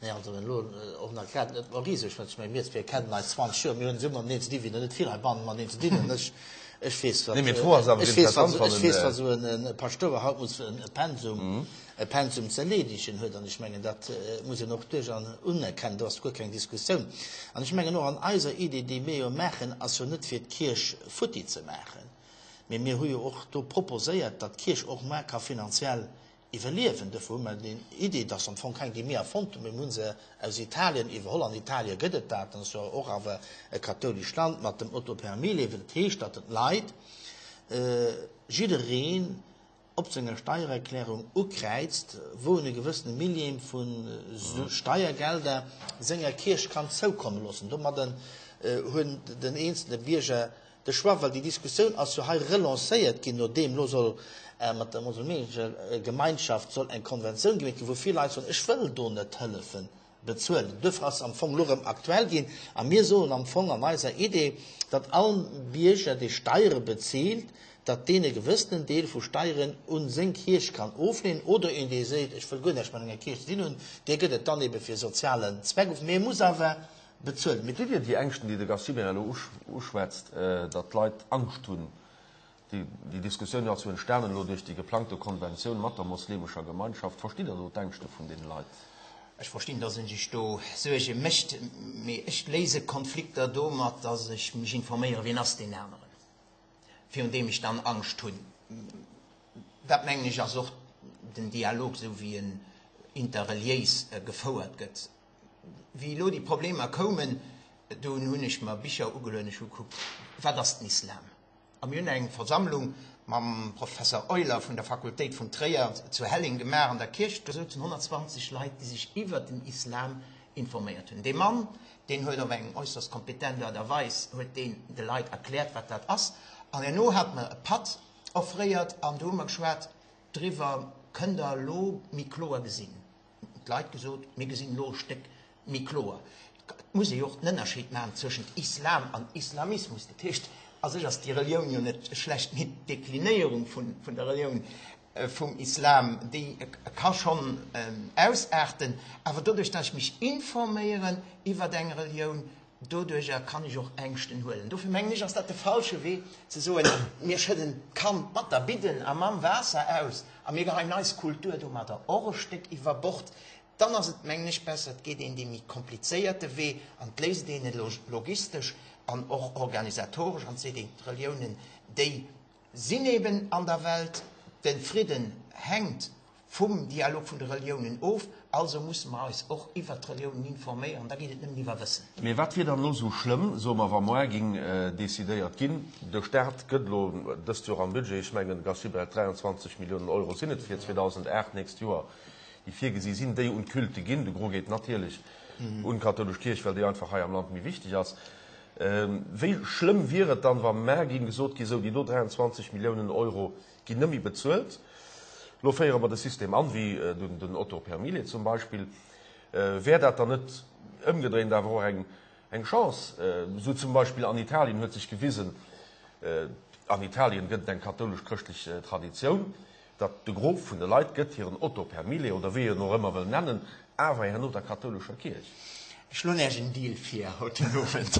Nee, also elo och nach grad net Maurice, ech mengen, mir zwee kennen eis 20 Joer, mir hunn esou mateneen ze dinn, wéi der net vill heibannen mateneen ze dinn hunn. Ech, ech weess, wat, Nee, mee d'Fro ass awer ech weess, wat, interessant, wann ech en, weess, wat esou en Paschtouer haut muss e Pensum, e Pensum ze erleedegen huet. An ech mengen, dat muss een och duerch an unerkennen, do ass guer keng Diskussioun. An ech mengen och an eiser Idee, déi mir jo maachen, ass jo net fir d'Kierch futti ze maachen, mee mir hu jo och do proposéiert, datt d'Kierch och mar ka finanziell Iwwerliewen. Dofir hu mer déi Idee, dat ass am Fong keng, déi mir erfonnt hunn, mee mir hu se aus Italien iwwerholl. An Italie gëtt et dat, dat ass jo och awer e kathoulescht Land, mat dem Otto per mille, dat heescht, datt den Leit, jiddereen op senger Steiererklärung ukräizt, wou en e gewëssene Millième vu Steiergelder senger Kierch kann zoukomme loossen. Domadden hunn den eenzelne Bierger De Choix, well déi Diskussioun ass jo hei relancéiert ginn, nodeem elo soll mat der musulmenescher Gemeinschaft soll eng Konventioun gemeet ginn, wou vill Leit soen, ech wëll do net hëllefen bezuelen. Duerfir ass se am Fong elo erëm aktuell ginn. A mir soen am Fong an eiser Idee, datt all Bierger, dee Steiere bezilt, datt deen e gewëssenen Deel vu Steieren u seng Kierch kann ofleeën, oder een, dee seet, ech wëll guer näischt mat enger Kierch ze dinn hunn, dee gëtt et dann ebe fir sozialen Zweck of, mee e muss awer Bezuelen. Mee deelt Dir déi Ängschten, déi de Gast Gibéryen elo uschwätzt, datt d'Leit Angscht hunn, déi Diskussioun ass jo entstanen elo duerch déi geplangte Konventioun mat der moslemescher Gemeinschaft, verstitt Der do d'Ängschte vun deene Leit? Ech verstinn, datt ee sech do Suerge mécht, mee ech léise Konflikter domat, datt ech mech informéieren, wien ass deen aneren, virun deem ech dann Angscht hunn. Dat, mengen ech, ass och den Dialog, esou wéi en interreliéis gefouert gëtt. Wéi elo déi Problemer koumen, do hunn ech mer Bicher ugeluecht, ech hu gekuckt, wat ass den Islam? A mir hunn eng Versammlung mam Professer Euler vun der Fakultéit vun Tréier zu Helleng gemaach an der Kierch. Do souzen 120 Leit, déi sech iwwert den Islam informéiert hunn. Dee Mann, deen huet op eng äusserst kompetent Aart a Weis huet deen de Leit erkläert, wat dat ass. An herno hat mer e Patt offréiert an do hu mer geschwat driwwer, Kënnt Der elo méi kloer gesinn? D'Leit gesot, mir gesinn elo e Stéck méi kloer. Et muss ee jo och den Ënnerscheed maachen zwëschent Islam an Islamismus. Dat heescht, a sech ass déi Relioun jo net schlecht, mee d'Deklinéierung vun der Relioun vum Islam, déi ka schonn ausaarten. Awer doduerch, datt ech mech informéieren iwwert eng Relioun, Doduerjer kann ech och Ängschten huelen. Dofir mengen ech, ass dat de falsche Wee ze soen, mir schëdden d'Kand mat der Bidden a mam Waasser aus a mir geheien eis Kultur domadder och e Stéck iwwer Bord. Dann ass et, mengen ech, besser, et geet een dee méi komplizéierte Wee an et léist een et logistesch an och organisatoresch an et seet een, d'Reliounen, déi sinn eben an der Welt, de Fridden hänkt vum Dialog vun de Reliounen of, also musse mer eis och iwwert d'Reliounen informéieren, da geet et nëmmen iwwer Wëssen. Mee wat wier dann elo esou schlëmm, soe mer, wa moar ging decidéiert ginn, de Staat gëtt elo dëst Joer am Budget, ech mengen, Gast Gibéryen, 23 Milliounen Euro sinn et fir 2008, d'nächst Joer, déi virgesi sinn, déi un d'Culte ginn, de Gros geet natierlech un d'kathoulesch Kierch, well déi einfach hei am Land méi wichteg ass. Wéi schlëmm wier et dann, wa mar ging gesot gi, sou, déi do 23 Milliounen Euro ginn net méi bezuelt. Lo féiere mer de System an, wéi den Otto per mille zum Beispill. Wär dat dann net ëmgedréint awer och eng Chance? Esou zum Beispill an Italien huet sech gewisen, an Italien gëtt et eng kathoulesch-chrëschtlech Traditioun, datt de Gros vun de Leit gëtt hiren Otto per mille, oder wéi een en och ëmmer wëll nennen, awer herno der kathoulescher Kierch. Ech schloen Iech en Deal vir haut den Owend.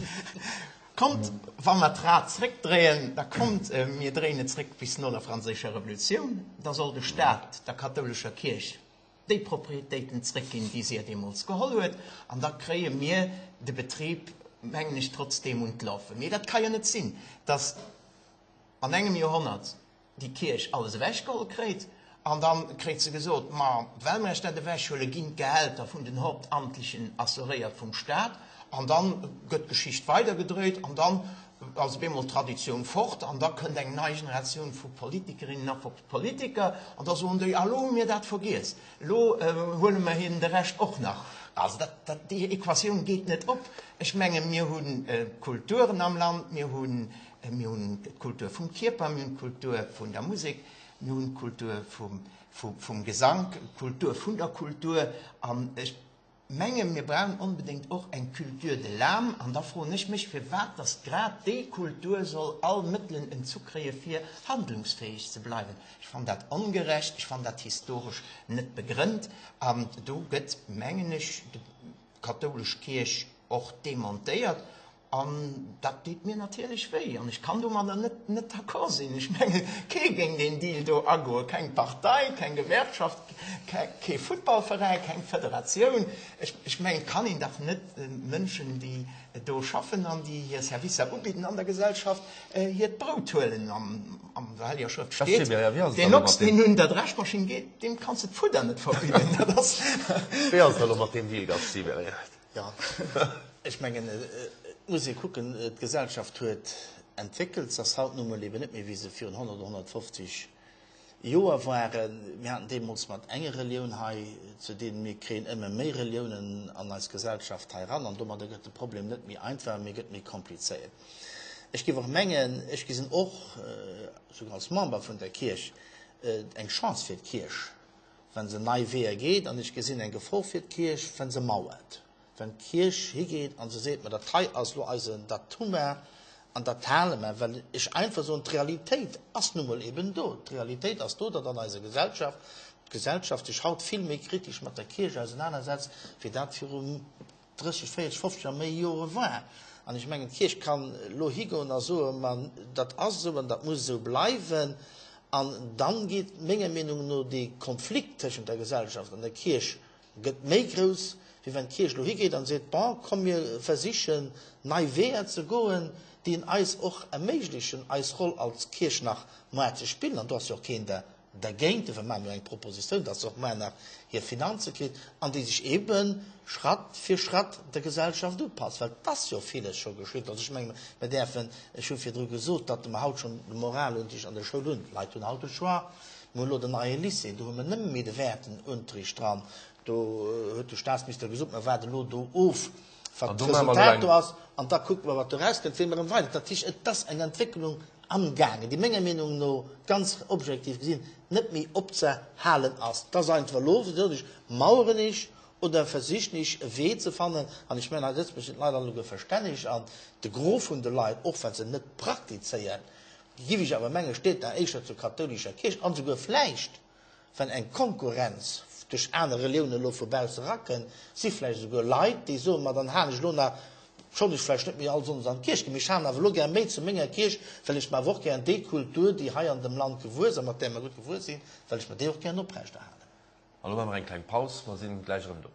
Kommt, wa mer d'Rad zréckdréien, da kommt, mir dréien et zréck bis no der Franséischer Revolutioun, da soll de Staat der kathoulescher Kierch déi Propriétéiten zréckginn, déi si deemools geholl huet, an da kréie mir de Betrib, mengen ech, trotzdeem un d'Lafen. Mee dat ka jo net sinn, datt an engem Joerhonnert déi Kierch alles ewechgeholl kréit an da kréit se gesot, ma well mer iech dat ewechhuelen, ginn d'Gehälter vun den Hauptamtlichen assuréiert vum Staat an da gëtt d'Geschicht weidergedréit an dann ass op eemol d'Traditioun fort an da kënnt eng nei Generatioun vu Politikerinnen a vu Politiker an da soen déi, ah lo hu mir dat vergiess, elo huele mer hinnen de Rescht och nach. Also dat, dat, déi Equatioun geet net op. Ech menge mir hu Kulturen am Land, mir hunn Mir hunn d'Kultur vum Kierper, mir hunn d'Kultur vun der Musek, mir hunn d'Kultur vum Gesank, d'Kultur vun der Kultur. An ech menge mir brauchen onbedéngt och eng Culture de l'âme. An da froen ech mech, firwat datt grad déi Kultur soll all Mëttelen entzu kréie fir handlungsfäeg ze bleiwen. Ech fannen dat ongerecht, ech fannen dat historesch net begrënnt. An do gëtt, mengen ech, de. d'kathoulesch Kierch och demontéiert. An dat deet mir natierlech wéi an ech kann domadder net net d'accord sinn. Ech menge kee géing deen Deal do agoen, keng Partei, keng Gewerkschaft, kee Futtballveräin, keng Federatioun. Ech ech mengen, et kann een dach net Mënschen, déi do schaffen an déi hir Servicer ubidden an der Gesellschaft, hiert Brout huelen. An an der Helleger Schrëft steet, Deen Ochs, deen un der Dreschmaschinn geet, deem kanns de d'Fudder net verbidden. Dat ass. Wéi ass et elo mat deem Deal, Gast Gibéryen? Jo, ech mengen, et muss ee kucken, d'Gesellschaft huet entwéckelt. Se ass haut nu mol eben net méi, wéi se virun 100 oder 150 Joer waren. Mir haten deemools mat enger Relioun hei ze dinn. Mir kréien ëmmer méi Reliounen an eis Gesellschaft hei eran an domadder gëtt de Problem net méi einfach, mee gëtt méi komplizéiert. Ech géif och mengen, ech gesinn och, souguer als Member vun der Kierch, eng Chance fir d'Kierch, wa se nei Weeër geet, an ech gesinn eng Gefor fir d'Kierch, wa se mauert, wann d'Kierch higeet a se seet, Ma dat hei ass elo eisen, dat hu mer an dat hale mer, well ech einfach soen, d'Realitéit ass nu mol eben do. D'Realitéit ass do, datt an eiser Gesellschaft d'Gesellschaft sech haut vill méi kritesch mat der Kierch ausenanersetzt, wéi dat viru 30, 40, 50 a méi Jore war. An ech mengen, d'Kierch kann elo higoen a soen, ma dat ass esou an dat muss esou bleiwen. An dann geet menger Meenung no dee Konflikt tëschent der Gesellschaft an der Kierch gëtt méi grouss, wéi wann d'Kierch elo higeet an seet, bon, komm mir versichen nei Weeër ze goen, déi en eis och erméiglechen, eis Roll als Kierch nach moar ze spillen. An do ass jo och keen der Dergéint, dofir maache mir eng Propositioun, datt se och muer nach hir Finanze kritt an déi sech eebe Schratt fir Schratt der Gesellschaft upasst, well et ass jo villes scho geschitt. Also ech menge mir däerfen, ech hu virdru gesot, datt mer haut schonn de Moralunterricht an der Schoul hunn. D'Leit hunn haut de Choix. Mir hunn elo den neie Lycée, do hu mer nëmme méi de Wäertenunterricht dran. Do huet de Staatsminister gesot, mer waarden elo do of, wat d'Resultat do ass an da kucke mer, wat do erauskënnt, wéi mer erëm weider. Dat heescht, et ass eng Entwécklung amgaangen, déi menger Meenung no, ganz objektiv gesinn, net méi opzehalen ass. Et ass einfach elo, wéi gesot, ech maueren ech oder versichen ech e Wee ze fannen, an ech mengen, hei sëtze mech d'Leit alleguer verstänneg an de Gros vun de Leit, och wa se net praktizéieren, géif ech awer mengen, steet nach éischter zur kathoulescher Kierch an esouguer vläicht Wann eng Konkurrenz duerch aner Reliounen elo vu bausse erakënnt, si vläicht esouguer Leit, déi soen, ma dann halen ech elo nach, schonn ech vläicht net méi all Sonndes an d'Kierch ginn, mee ech halen awer elo gär méi zu menger Kierch, well ech mer awer och gären déi Kultur, déi hei an dem Land gewuess a mat där mer gutt gewuess sinn, well ech mer déi och gären oprechterhalen. An elo maache mer eng kleng Paus, mer sinn gläich erëm do.